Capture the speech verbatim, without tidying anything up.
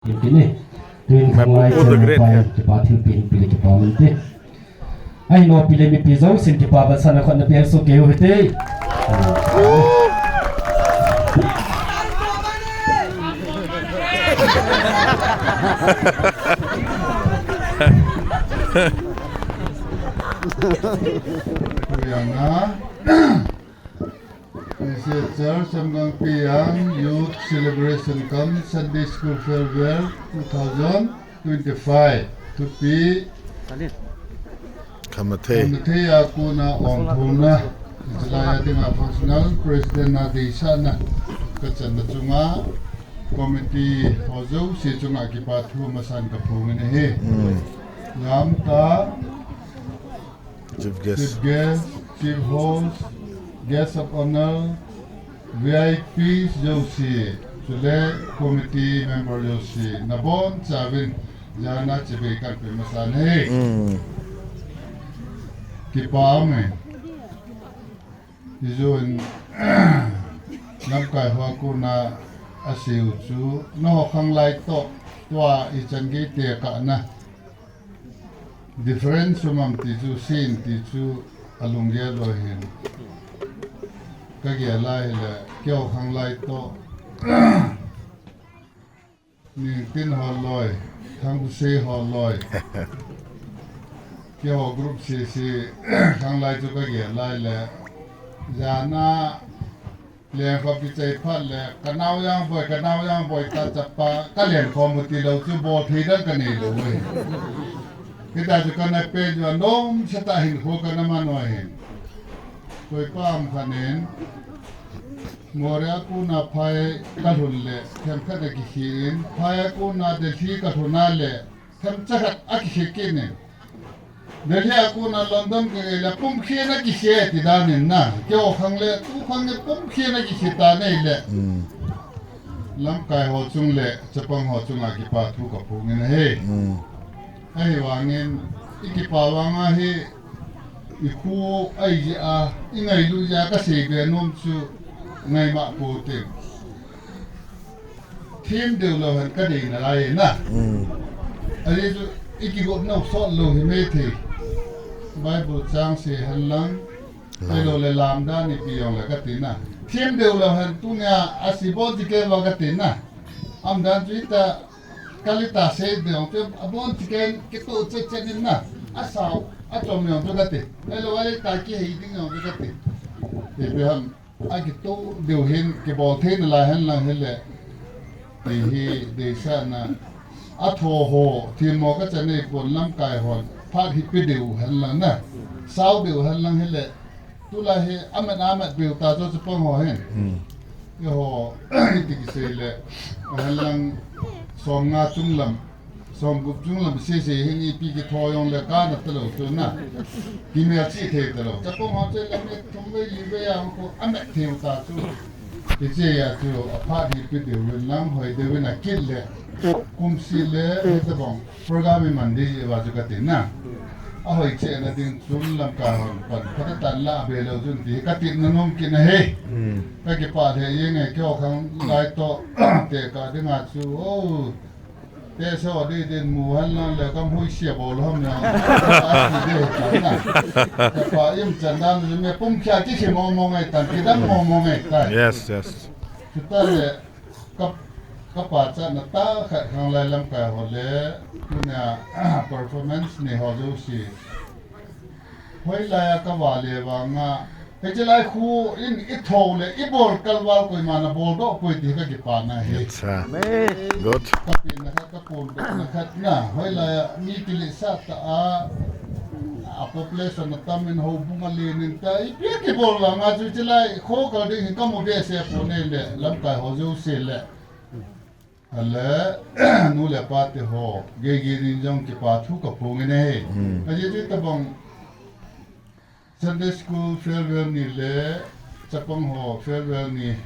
Tin tin e. Tuin khanglai chairman pa kipa thilpeh hinpeh le kipa min te. Ahi, nopi le mipi jousen kipa bansan a khut na peng soh kei u hite. Church Samgangpi ang Youth Celebration cum Sunday School Farewell two thousand twenty-five. Thupi. Khamathei. Khamathei a kona ongthona. Chulai a dinga functional president na deisahna kachanna chunga committee ho jouse chunga kipa thu masan kaphongin ahi. Hmm. Lamka. Chief guest. Chief guest, chief host, guest of honor, V I Ps jouse, chule committee member jouse, nabonchauvin, jana chibai kahin pe masan ahi. Mm. Kipa ume. Ijou in, lamkai hoa kona aseiu chu, nangho khanglai toh, tua ichan gei tekahna difference um am ti chu, sin ti chu alunggel lou ahin. Kagel a ahile, keiho khanglai toh, Ningtin ho loi, Thangbuse ho loi. Keiho group sese, khanglai chu kagel a ahile, jana Lengkhom kichai phat le, ka nao jang boi, ka nao jang boi, ta chapa, ka lengkhom u tilou chu bol thei dang kanei lou e. Hitia chu kana pen chu anom seta hinkho kana man u ahin. Koipa um khat in, Moreh a kona phai kalhun le, themkhat a kikhel in, phai a kona Delhi kalhun a le, themcha khat akikhel kit in. Delhi a kona London kagei le pumkhen a kikhel ti dan in na. Keiho khang le, tu khang le pumkhen a kikhel ta nei le. Mm. Lamkai ho chung le, chapang ho chunga kipa thu kaphongin ahi. Mm. Ahivangin, ikipa vang ahi, ikhu ahi jeh a, ingailu jeh a kasei be nom chu ngaima pote. Them deu lou hen kadei nalai na. Mm. Ajeh chu ikigotnau sot lou hi maithei. Bible chang sei henlang. Lam. Ahilou le lamdan ipi jong le kati na. Them deu lou hen tunia asei bon chikei uva kati na. Umdan chu ita kalita sei deu chu abon chikei kitoh chet chet in na. Asao, achom jong chu kati. Ahilou le ita kihei ding jong chu kati. Ipi ham. Akitoh deu hin, kibol thei nalai henlang hile. Ti hi, deisahna. Atho ho, themmo kachan nei pon lamkai hon. Phat hi pe deu henlang na. Sao deu henlang hile. Tulai hi, amat amat beu ta chu chapang ho hin. Hmm. Eiho, iti kisei le. Henlang som nga chung lam. Som gup chung lam sese hin ipi kitho jong le kana talou chu na. Kimel chih thei talou. Chapang ho chu lam e thum vei li vei a hung ko amet thei u ta chu. Hiche a chu aphat hi pe deu in lang hoi deu in akit le. Kum seh le hitabang program iman ding jeh uva chu kati na. Ahoi cheh na ding chun lamkai hon pan phatah tah in la be lou chun ti kati na nom kit na ahi. Hmm. Kakipah lheh jeng e keiho khanglai toh tekah dinga chu. Oh. Te so di din mu henlang le kam hui sia bol ham na. Ati de tan na. Kapa im chan dan me pum khia ki khi mo mo ngai tan, kidang mo mo ngai tan. Yes, yes. Chuta le kap, kapa chan na ta khat khanglai lamkai ho le. Tunia performance nei ho jouse. Hoilai a kava le vanga, hiche lai khu in itho le, ibol kalval koiman abol doh poi ti kakipana ahi. Acha. Amen. Good. Kapehna khat, kapondohna khat na, hoilai a mi kiletsah tah a, a population atam in houbung alen in ta, ipi kibol vanga chu hiche lai kho kal ding hi kamu behseh pon e le, lamkai ho jouse le. Ale, nu le pa te ho, gei gei nin jong kipa thu kaphongin ahi. Hmm. Ajeh chu tabang Sunday school farewell ni le, chapang ho farewell ni,